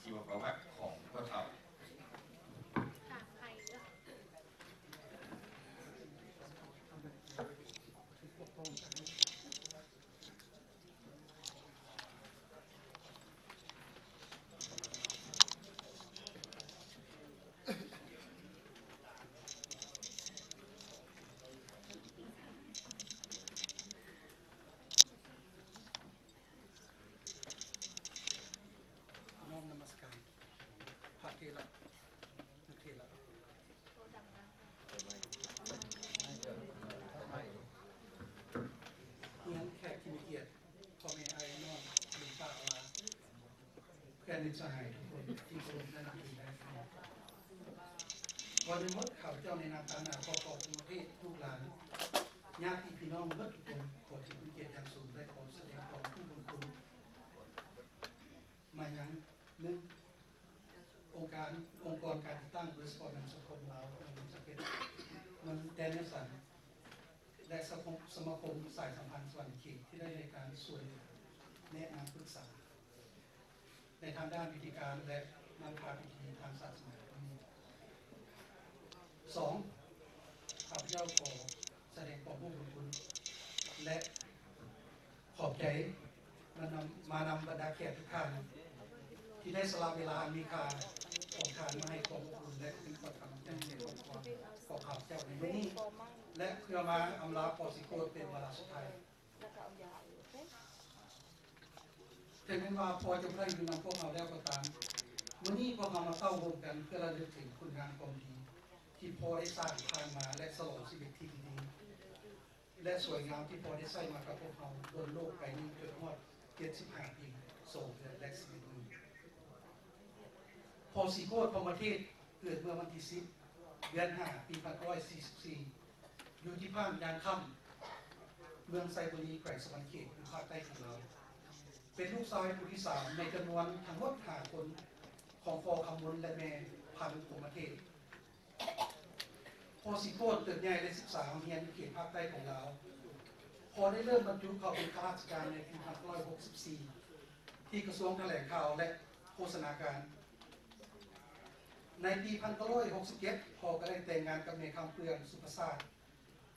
ຊີວະປະຫວັດຂອງພໍ່ເຖົ້າ. ນ້ອມນະມັດສະການ ພະເຖລະ ນັກເຖລະ ເຮືອນແຂກທີ່ມີກຽດ, ພໍ່ແມ່ອ້າຍນ້ອງ ລຸງປ້າອາ ເພື່ອນມິດສະຫາຍທຸກຄົນທີ່ເຄົາລົບ ແລະ ນັບຖືໄດ້. ກ່ອນອື່ນໝົດ ຂ້າພະເຈົ້າໃນນາມຖານະພໍ່ພໍ່ສະມາທິກ ລູກຫຼານ ຍາດຕິພີ່ນ້ອງເບິດທຸກຄົນ ຂໍເປັນກຽດຢ່າງສູງ ແລະ ຂໍສະແດງຄວາມຮູ້ບຸນຄຸນມາຍັງ ໜຶ່ງ ອົງການ ອົງກອນການຈັດຕັ້ງ ໂດຍສະເພາະນຳສະມາຄົມລາວ ເມືອງສະເກັດ ເມືອງແດນແນວສັນ ແລະ ສະມາຄົມ ສະມາຄົມສາຍສຳພັນສະຫວັນນະເຂດ ທີ່ໄດ້ໃຫ້ການຊ່ວຍເຫຼືອແນະນຳປຶກສາ ໃນທາງດ້ານວິທີການ ແລະ ນຳພາພິທີທາງສາສະໜາ. ສອງ ຂ້າພະເຈົ້າຂໍສະແດງຄວາມຮູ້ບຸນຄຸນ ແລະ ຂອບໃຈມານຳ ມານຳບັນດາແຂກທຸກທ່ານ ທີ່ໄດ້ສະຫຼະເວລາອັນມີຄ່າຂອງທ່ານມາໃຫ້ຄວາມອົບອຸ່ນ ແລະ ເປັນຂວັນກຳລັງໃຈໃຫ້ຄອບຄົວຂອງຂ້າພະເຈົ້າໃນມື້ນີ້ ແລະ ເພື່ອມາອຳລາພໍ່ສີໂຄດເປັນວາລະສຸດທ້າຍ. ເຖິງແມ່ນວ່າພໍ່ຈະບໍ່ໄດ້ຢູ່ນຳພວກເຮົາແລ້ວກໍຕາມ, ມື້ນີ້ພວກເຮົາມາເຕົ້າໂຮມກັນເພື່ອລະລຶກເຖິງຄຸນງາມຄວາມດີທີ່ພໍ່ໄດ້ສ້າງຜ່ານມາ ແລະ ສະຫຼອງຊີວິດທີ່ດີໆ ແລະ ສວຍງາມທີ່ພໍ່ໄດ້ໃຊ້ມາກັບພວກເຮົາບົນໂລກໃບນີ້ຈົນຮອດເຈັດສິບຫ້າປີ ສອງເດືອນ ແລະ ສິບເອັດມື້. ພໍ່ສີໂຄດ ພົມມະເທດ ເກີດເມື່ອວັນທີສິບ ເດືອນຫ້າ ປີພັນເກົ້າຮ້ອຍສີ່ສິບສີ່ ຢູ່ທີ່ບ້ານຍາງຄຳ ເມືອງໄຊບູລີ ແຂວງສະຫວັນນະເຂດ ຢູ່ພາກໃຕ້ຂອງລາວ. ເປັນລູກຊາຍຜູ້ທີສາມໃນຈຳນວນທັງໝົດຫ້າຄົນ ຂອງພໍ່ຄຳມົນ ແລະ ແມ່ພັນພົມມະເທດ. ພໍ່ສີໂຄດເຕີບໃຫຍ່ ແລະ ສຶກສາຮຽນຢູ່ເຂດພາກໃຕ້ຂອງລາວ. ພໍ່ໄດ້ເລີ່ມບັນຈຸເຂົ້າເປັນຂ້າລາຊະການໃນປີພັນເກົ້າຮ້ອຍຫົກສິບສີ່ ທີ່ກະຊວງຖະແຫຼງຂ່າວ ແລະ ໂຄສະນາການ. ໃນປີພັນເກົ້າຮ້ອຍຫົກສິບເຈັດ ພໍ່ກໍໄດ້ແຕ່ງງານກັບແມ່ຄຳເປືອງ ສຸພະສາດ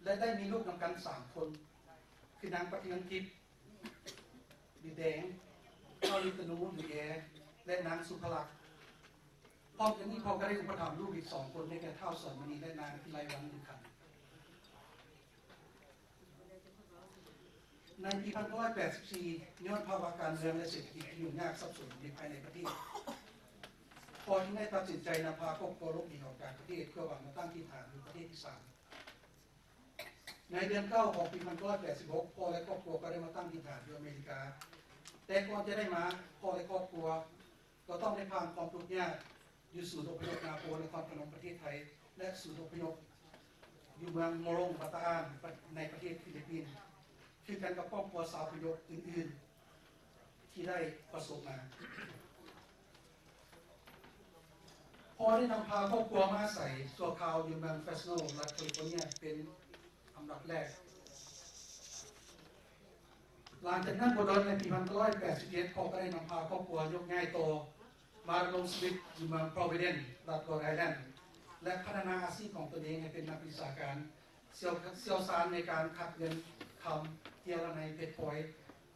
ແລະ ໄດ້ມີລູກນຳກັນສາມຄົນ ຄືນາງປະເທວັນທິບ ຫຼື ແດງ, ທ້າວລິດຕະນູ ຫຼື ແອ ແລະ ນາງສຸພະລັກ. ພ້ອມກັນນີ້ ພໍ່ກໍໄດ້ອຸປະຖຳລູກອີກສອງຄົນ ໄດ້ແກ່ ທ້າວສອນມະນີ ແລະ ນາງພິໄລວັນ ຫຼື ຂັນ. ໃນປີພັນເກົ້າຮ້ອຍແປດສິບສີ່ ຍ້ອນພາວະການເມືອງ ແລະ ເສດຖະກິດທີ່ຫຍຸ້ງຍາກສັບສົນຢູ່ພາຍໃນປະເທດ, ພໍ່ຈຶ່ງໄດ້ຕັດສິນໃຈນຳພາຄອບຄົວຫຼົບໜີອອກຈາກປະເທດ ເພື່ອຫວັງມາຕັ້ງຖິ່ນຖານຢູ່ປະເທດອີສານ. ໃນເດືອນເກົ້າຂອງປີພັນເກົ້າຮ້ອຍແປດສິບຫົກ ພໍ່ ແລະ ຄອບຄົວກໍໄດ້ມາຕັ້ງຖິ່ນຖານຢູ່ອາເມລິກາ. ແຕ່ກ່ອນຈະໄດ້ມາ, ພໍ່ ແລະ ຄອບຄົວກໍຕ້ອງໄດ້ຜ່ານຄວາມທຸກຍາກຢູ່ສູນອົບພະຍົບນາໂພ ນະຄອນພະນົມ ປະເທດໄທ ແລະ ສູນອົບພະຍົບຢູ່ເມືອງໂມໂຣງ ບາຕາອານ ໃນປະເທດຟີລິບປິນ ຄືກັນກັບຄອບຄົວຊາວອົບພະຍົບອື່ນໆ ທີ່ໄດ້ປະສົບມາ. ພໍ່ໄດ້ນຳພາຄອບຄົວມາອາໄສຊົ່ວຄາວຢູ່ເມືອງເຟຣສໂນ ລັດຄາລິຟໍເນຍ ເປັນອັນດັບແລກ. ຫຼັງຈາກນັ້ນບໍ່ດົນ, ໃນປີພັນເກົ້າຮ້ອຍແປດສິບເຈັດ ພໍ່ກໍໄດ້ນຳພາຄອບຄົວຍົກຍ້າຍຕໍ່ມາດຳລົງຊີວິດຢູ່ເມືອງພຣອວິເດັນ ລັດໂຣດໄອແລນ ແລະ ພັດທະນາອາຊີບຂອງຕົນເອງໃຫ້ເປັນນັກວິຊາການ ຊ່ຽວ ຊ່ຽວຊານໃນການຂັດເງິນຄຳ, ເຈຍລະໄນ, ເພັດພອຍ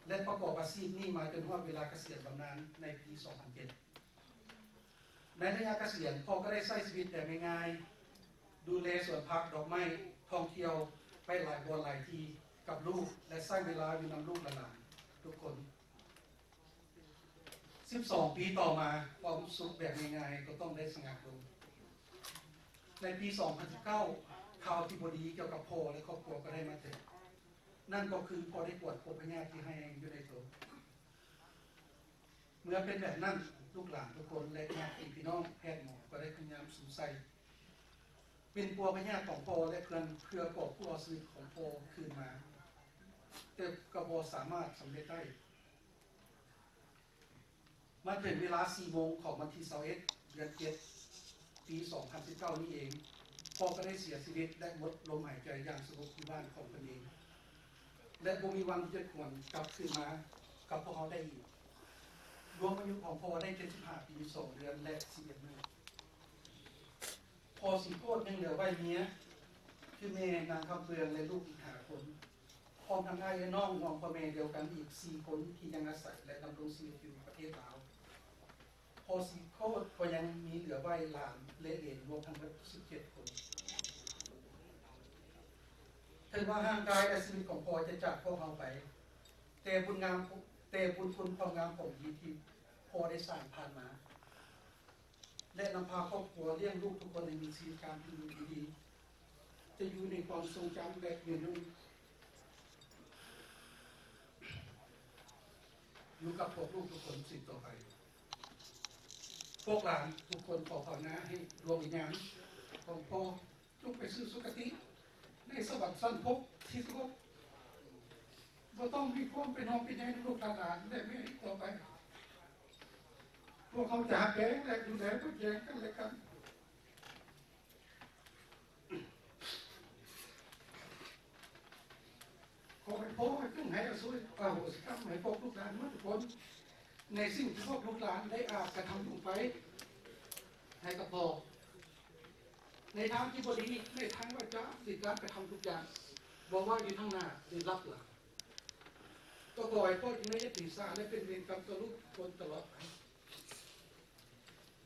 ແລະ ປະກອບອາຊີບນີ້ມາຈົນຮອດເວລາກະສຽນບຳນານໃນປີສອງພັນເຈັດ. ໃນໄລຍະກະສຽນ, ພໍ່ກໍໄດ້ໃຊ້ຊີວິດແບບງ່າຍໆ, ດູແລສວນຜັກ, ດອກໄມ້, ທ່ອງທ່ຽວໄປຫຼາຍບ່ອນຫຼາຍທີ່ກັບລູກ ແລະ ໃຊ້ເວລາຢູ່ນຳລູກແລະຫຼານທຸກຄົນ. ສິບສອງປີຕໍ່ມາ, ຄວາມສຸກແບບງ່າຍໆກໍຕ້ອງໄດ້ສະຫງັກລົງ. ໃນປີສອງພັນສິບເກົ້າ, ຂ່າວທີ່ບໍ່ດີກ່ຽວກັບພໍ່ ແລະ ຄອບຄົວກໍໄດ້ມາເຖິງ. ນັ້ນກໍຄືພໍ່ໄດ້ກວດພົບພະຍາດທີ່ຮ້າຍແຮງຢູ່ໃນໂຕ. ເມື່ອເປັນແບບນັ້ນ, ລູກຫຼານທຸກຄົນ ແລະ ຍາດຕິພີ່ນ້ອງ, ແພດ, ໝໍ ກໍໄດ້ພະຍາຍາມສຸມໃສ່ປິ່ນປົວພະຍາດຂອງພໍ່ ແລະ ເພື່ອນ ເພື່ອກອບກູ້ເອົາຊີວິດຂອງພໍ່ຄືນມາ, ແຕ່ກໍບໍ່ສາມາດສຳເລັດໄດ້. ມາເຖິງເວລາສີ່ໂມງຂອງວັນທີຊາວເອັດ ເດືອນເຈັດ ປີສອງພັນສິບເກົ້ານີ້ເອງ, ພໍ່ກໍໄດ້ເສຍຊີວິດ ແລະ ໝົດລົມຫາຍໃຈຢ່າງສະຫງົບຢູ່ບ້ານຂອງເພິ່ນເອງ ແລະ ບໍ່ມີວັນທີ່ຈະຫວນກັບຄືນມາກັບພວກເຮົາໄດ້ອີກ. ລວມອາຍຸຂອງພໍ່ໄດ້ເຈັດສິບຫ້າປີ ສອງເດືອນ ແລະ ສິບເອັດມື້. ພໍ່ສີໂຄດຍັງເຫຼືອໄວ້ເມຍ ຄືແມ່ນາງຄຳເປືອງ ແລະ ລູກອີກຫ້າຄົນ, ພ້ອມທັງອ້າຍ ແລະ ນ້ອງຂອງພໍ່ແມ່ດຽວກັນອີກສີ່ຄົນ ທີ່ຍັງອາໄສ ແລະ ດຳລົງຊີວິດຢູ່ປະເທດລາວ. ພໍ່ສີໂຄດກໍຍັງມີເຫຼືອໄວ້ຫຼານ ແລະ ເຫຼນ ລວມທັງໝົດສິບເຈັດຄົນ. ເຖິງວ່າຮ່າງກາຍ ແລະ ຊີວິດຂອງພໍ່ຈະຈາກພວກເຮົາໄປ, ແຕ່ບຸນງາມ, ແຕ່ບຸນຄຸນຄວາມງາມຄວາມດີທີ່ພໍ່ໄດ້ສ້າງຜ່ານມາ ແລະ ນຳພາຄອບຄົວລ້ຽງລູກທຸກຄົນໃຫ້ມີຊີວິດການເປັນຢູ່ທີ່ດີ ຈະຢູ່ໃນຄວາມຊົງຈຳ ແລະ ຍືນຍົງຢູ່ກັບພວກລູກທຸກຄົນສືບຕໍ່ໄປ. ພວກຫຼານທຸກຄົນຂໍພາວນາໃຫ້ດວງວິນຍານຂອງພໍ່ ຈົ່ງໄປສູ່ສຸຄະຕິໃນສະຫວັນຊັ້ນພົບທີ່ສະຫງົບ, ບໍ່ຕ້ອງມີຄວາມເປັນຫ່ວງເປັນໃຍນຳລູກຫຼານ ແລະ ແມ່ອີກຕໍ່ໄປ. ພວກເຮົາຈະຮັກແພງ ແລະ ດູແລເບິ່ງແຍງກັນແລະກັນ. ຂໍໃຫ້ພໍ່ຈົ່ງໃຫ້ອະໂສ ອະໂຫສິກຳໃຫ້ພວກລູກຫຼານໝົດທຸກຄົນ ໃນສິ່ງທີ່ພວກລູກຫຼານໄດ້ອາດກະທຳລົງໄປໃຫ້ກັບພໍ່ ໃນທາງທີ່ບໍ່ດີ, ໃນທາງວາຈາ ຫຼື ການກະທຳທຸກຢ່າງ, ບໍ່ວ່າຢູ່ທາງໜ້າ ຫຼື ລັບຫຼັງ. ກໍຂໍໃຫ້ພໍ່ຈົ່ງໄດ້ເຮັດຖືສາ ແລະ ເປັນເວນກຳຕໍ່ລູກຄົນຕະຫຼອດໄປ.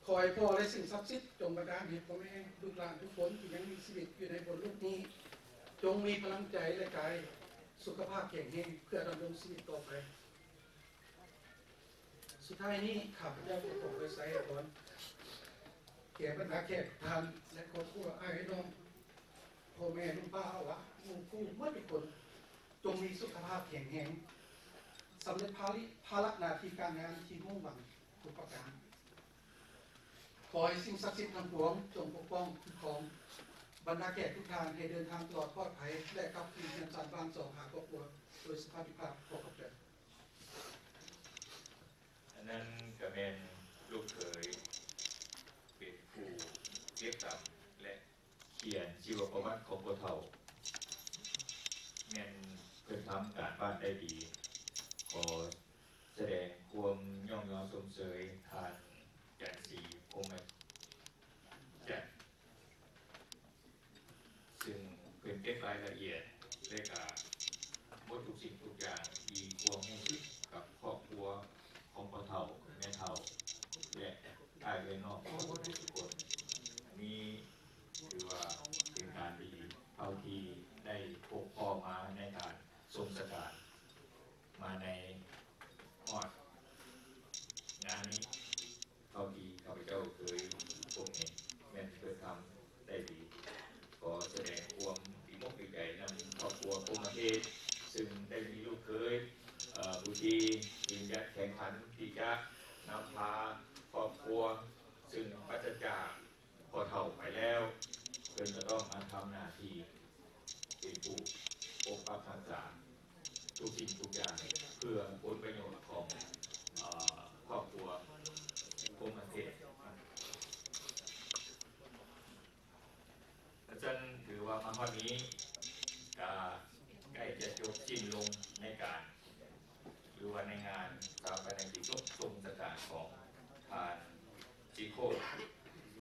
ຂໍໃຫ້ພໍ່ ແລະ ສິ່ງສັກສິດ ຈົ່ງບັນດານໃຫ້ພໍ່ແມ່ ລູກຫຼານທຸກຄົນທີ່ຍັງມີຊີວິດຢູ່ໃນບົນໂລກນີ້ ຈົ່ງມີພະລັງໃຈ ແລະ ກາຍສຸຂະພາບແຂງແຮງ ເພື່ອດຳລົງຊີວິດຕໍ່ໄປ. ສຸດທ້າຍນີ້ ຂ້າພະເຈົ້າກໍຂໍອວຍໄຊໃຫ້ພອນແກ່ບັນດາແຂກທ່ານ ແລະ ຄອບຄົວ ອ້າຍນ້ອງ ພໍ່ແມ່ ລຸງປ້າ ອາວະ ໝູ່ຄູ່ໝົດທຸກຄົນ ຈົ່ງມີສຸຂະພາບແຂງແຮງ, ສຳເລັດພາລະ ພາລະໜ້າທີ່ການງານທີ່ມຸ່ງຫວັງທຸກປະການ. ຂໍໃຫ້ສິ່ງສັກສິດທັງປວງຈົ່ງປົກປ້ອງຄຸ້ມຄອງບັນດາແຂກທຸກທ່ານ ໃຫ້ເດີນທາງຕະຫຼອດປອດໄພ ແລະ ກັບຄືນເຮືອນຊານບ້ານສອງຫາຄອບຄົວໂດຍສະຫວັດດີພາບ. ຂໍຂອບໃຈ. ອັນນັ້ນກະແມ່ນລູກເຂີຍເປັນຜູ້ເກັບກຳ ແລະ ຂຽນຊີວະປະຫວັດຂອງພໍ່ເຖົ້າ ແມ່ນເພິ່ນທຳການບ້ານໄດ້ດີ. ຂໍສະແດງຄວາມຍ້ອງຍໍຊົມເຊີຍທ່ານ ຈັນສີ ພົມມະຈັນ ຊຶ່ງເພິ່ນເກັບລາຍລະອຽດ ແລະ ກະໝົດທຸກສິ່ງທຸກຢ່າງ ມີຄວາມຮູ້ສຶກກັບຄອບຄົວຂອງພໍ່ເຖົ້າ ແມ່ເຖົ້າ ແລະ ອ້າຍເອື້ອຍນ້ອງຂອງເພິ່ນທຸກຄົນ. ອັນນີ້ຖືວ່າເປັນການດີ ເທົ່າທີ່ໄດ້ພົບພໍ້ມາໃນການຊົງຊະຕາ ມາໃນຮອດງານນີ້ ເທົ່າທີ່ຂ້າພະເຈົ້າເຄີຍພົບເຫັນ ແມ່ນເພິ່ນທຳໄດ້ດີ. ຂໍສະແດງຄວາມດີອົກດີໃຈນຳຄອບຄົວພົມມະເທດ ຊຶ່ງໄດ້ມີລູກເຂີຍ ເອີ ຜູ້ທີ່ຢືນຢັນແຂງຂັນທີ່ຈະນຳພາຄອບຄົວ ຊຶ່ງປາສະຈາກ ພໍ່ເຖົ້າໄປແລ້ວ ເພິ່ນກໍຕ້ອງມາທຳໜ້າທີ່ເປັນຜູ້ປົກປັກຮັກສາທຸກສິ່ງທຸກຢ່າງ ເພື່ອຜົນປະໂຫຍດຂອງ ເອີ ຄອບຄົວພົມມະເທດ. ອາຈານ ຖືວ່າມາຮອດນີ້ກະໃກ້ຈະຈົບສິ້ນລົງໃນການ ຫຼືວ່າໃນງານຊາປະນະກິດສົບສົງສະການຂອງທ່ານ ສີໂຄດ